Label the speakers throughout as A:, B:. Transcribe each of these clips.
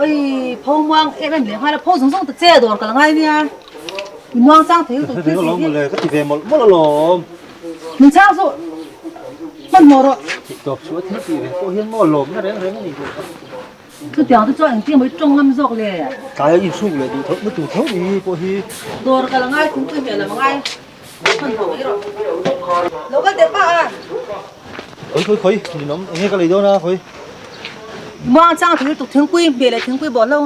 A: Oi, pho muang em em leh nghal a, pho zawng zawng ta che dawr ka la ngai nia. I muang chang thei lutuk thil tih hi.
B: Ka ti ve mawlh mawlh alawm.
A: Min chang chu hmanhmawh rawh.
B: Tih tawp chu a thil tih ve pawh hian maw lawm na reng reng a ni duh a.
A: Chutiang te chuan engtin emaw i tawng ngam zawk le?
B: Tlai a inhruk leh duh tho na tur tho ni pawh hi.
A: Dawr ka la ngai thingpui hmel lam a ngai hmanhmawh mai rawh. Lo kal teh pa a.
B: Khawi khawi khawi ninawm enge ka lei dawn a khawi.
A: Muang chang thil tuk thingpui hmeh leh thingpui bawh hlo.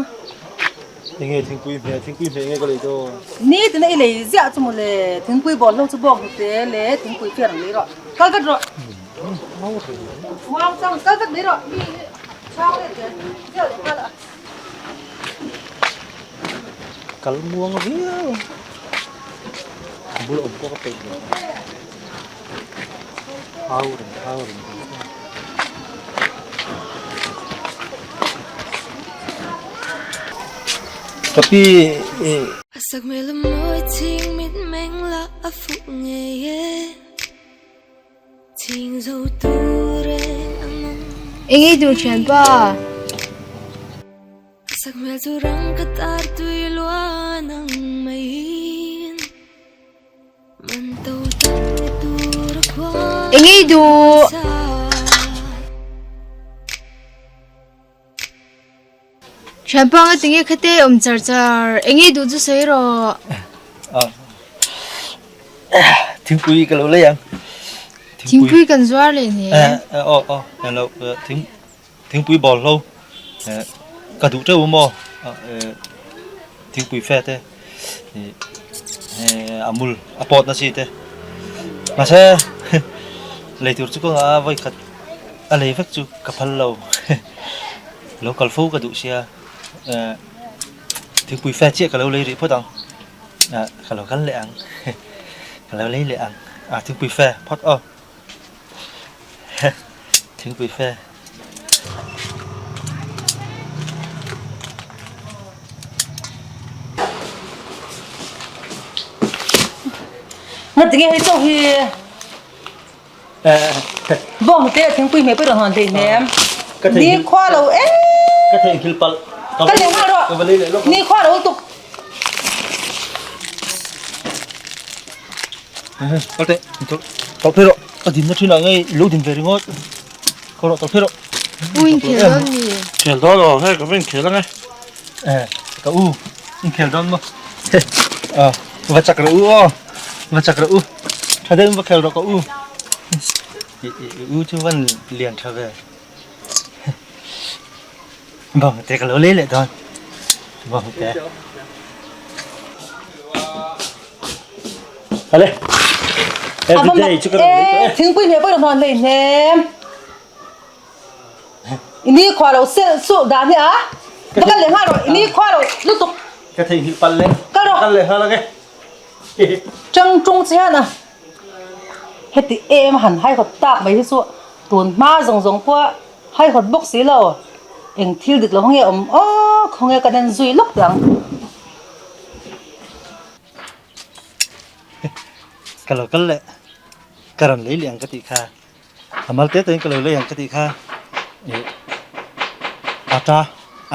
B: Enge thingpui hmeh thingpui hmeh enge ka lei dawn.
A: Ni tina i lei ziah chu mawle thingpui bawh hlo chu bawk hnute leh thingpui fiar ang lei rawh. Kal vat rawh. Muang chang kal vat mai rawh mi chhang leh zel ziah leh nghal a.
B: Kal muang viau a bul awm pawh ka peih lo. Hau reng hau reng Ka pi i.
C: A sakhmel a mawi chhing mit meng la a fuh ngei e Chhing zo tur eng ang ang.
D: Eng ei duh thianpa?
C: A sakhmel chu rang ka tar tui luan ang maiin.
D: Eng ei duh? Thianpa nga tinge khate awm char char. Eng ei duh chu sawi rawh.
B: Thingpui ka lo lei ang.
D: Thingpui kan zuar leh ni.
B: Aw aw lo thing thingpui bawlhlo ka duh teuh maw thingpui fe te a mul a pawt na chi te mahse lei tur chu ka ngah a vawikhat a lei vek chu ka phal lo lo kal fo ka duh sia thingpui fe chiah ka lo lei rih phawt ang ka lo kal leh ang ka lo lei leh ang thingpui fe phawt aw. Thingpui fe.
A: Nga tinge hei chauh hi bawng te thingpui hmeh pawh i rawn hawn hlei hnem. Ni khua lo em.
B: Ka theihnghilh palh.
A: Ka leh nghal rawh. Ni khua lo lutuk.
B: Kal teh, tawlh phei rawh, ka dinna thin ah ngei lo din ve ringawt, kal rawh tawlh phei rawh.
D: U inkhel dawn mi?
B: Khel dawn aw, hei ka va inkhel ang e. Eh, ka u, inkhel dawn maw? Ah, va chak rawh u aw, va chak rawh u, tha deuhin va khel rawh ka u. I u chu van lian tha ve. Bawng te ka lo lei leh dawn, bawng te. Ale. Every day chu ka rawn lei tawh e.
A: Thingpui hmeh pawh i rawn hawn hlei hnem. I ni khua lo sel sulh dan hi a. Va kal leh nghal rawh, i ni khua lo lutuk.
B: Ka theihnghilh palh leh.
A: Kal rawh.
B: Kal leh nghal ang e.
A: Tang tung che hian a. Heti em a han haihawt tak mai hi chu tun hma zawng zawng pawh haihawt bawk si lo. Eng thil dik lo nge awm aw khawnge kan en zui lawk teh ang.
B: Ka lo kal leh ka rawn lei leh ang ka tih kha a mal te te in ka lo lei ang ka tih kha ih ata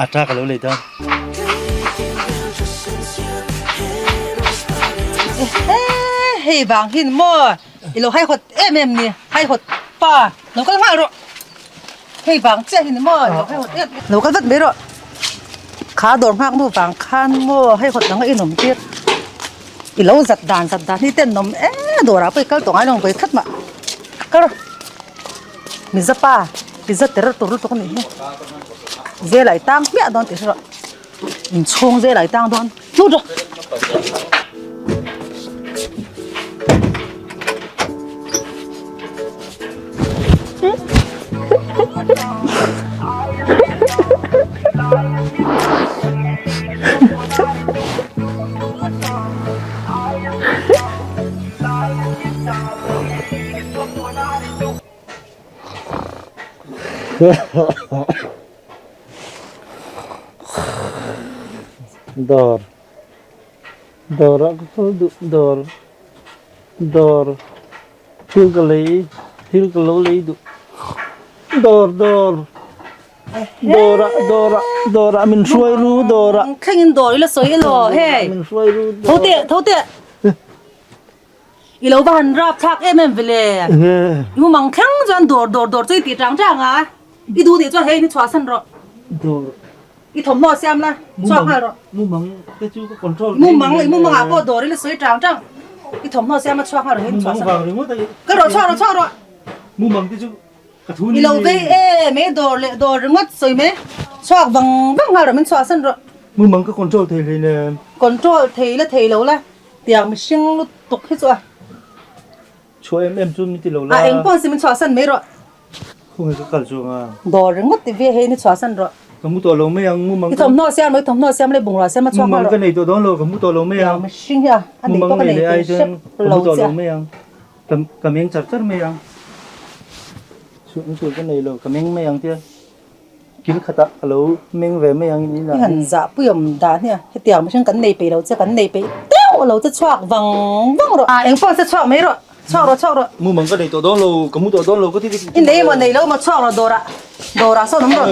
B: ata ka lo lei dawn.
A: Hei vang hin maw i lo haihawt em em ni haihawt pa lo kal nghal rawh hei vang chiah hi ni maw i lo haihawt em em lo kal vat mai rawh kha dawr nghak nu vang khan maw haihawt ang a inawm tir i lo zat dan zat dan hi ten nawm em dawrah pawh i kal tawh ngai lo ang vawi khat mah kal rawh mizapa miza ter tur lutuk a nih hi zelah i tang hmiah dawn tih hre rawh inchhung zelah i tang dawn lut rawh.
B: Dawr dawrah ka kal duh dawr dawr thil ka lei thil ka lo lei duh dawr dawr. Dawrah dawrah dawrah min hruai ru dawrah.
A: Thlengin dawr ila sawi elaw hei.
B: Min hruai ru dawrah.
A: Tho teh tho teh. I lo va han rap thlak em em vele. I mu mang thleng chuan dawr dawr dawr chu i tih chang chang a. I duh nih chuan hei ni chhuah san rawh.
B: Dawr.
A: I thawmhnaw siam la chhuak nghal rawh.
B: Mu mang te chu ka control.
A: Mu mang i mu mangah pawh dawr ila sawi chang chang. I thawmhnaw siam a chhuak nghal rawh hei ni chhuah san.
B: Mu mang vang ringawt a.
A: Kal rawh chhuak rawh chhuak rawh.
B: Mu mang te chu
A: I lo vei e mai dawr leh dawr ringawt sawi mai chhuak vang vang nghal rawh min chhuah san rawh.
B: Mumang ka control thei hlei nen.
A: Control thei la thei lo la tiang mihring lutuk hi chu a.
B: Chhuah em em chu min ti lo la.
A: A eng pawh si min chhuah san mai rawh.
B: Khawnge ka kal chuang a.
A: Dawr ringawt ti ve hei ni chhuah san rawh.
B: Ka mu tawh lo mai ang mumang.
A: I thawmhnaw siam rawh i thawmhnaw siam leh bungrua siam a chhuak nghal rawh.
B: Mumang ka nei tawh dawn lo ka mu tawh lo mai ang.
A: Tiang mihring hi a a nei pawh ka nei teh hrep lo che a.
B: Mumang nei leh ai chuan ka mu tawh lo mai ang. Ka meng char char mai ang. Chhuahna tur ka nei lo, ka meng mai ang tia. Kil khatah ka lo meng ve mai ang in inah.
A: I han zah pui awm dan hi a, hetiang mihring kan nei peih lo che, kan nei peih deuh lo che chhuak vang vang rawh. Ah eng pawh che chhuak mai rawh, chhuak rawh chhuak rawh.
B: Mumang ka nei tawh dawn lo, ka mu tawh dawn lo ka ti ti.
A: I nei emaw nei lo emaw chhuak rawh dawrah, dawrah sawn awm rawh.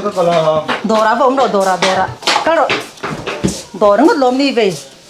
B: Ka kal a.
A: Dawrah va awm rawh dawrah dawrah, kal rawh. Dawr ringawt lawm ni vei.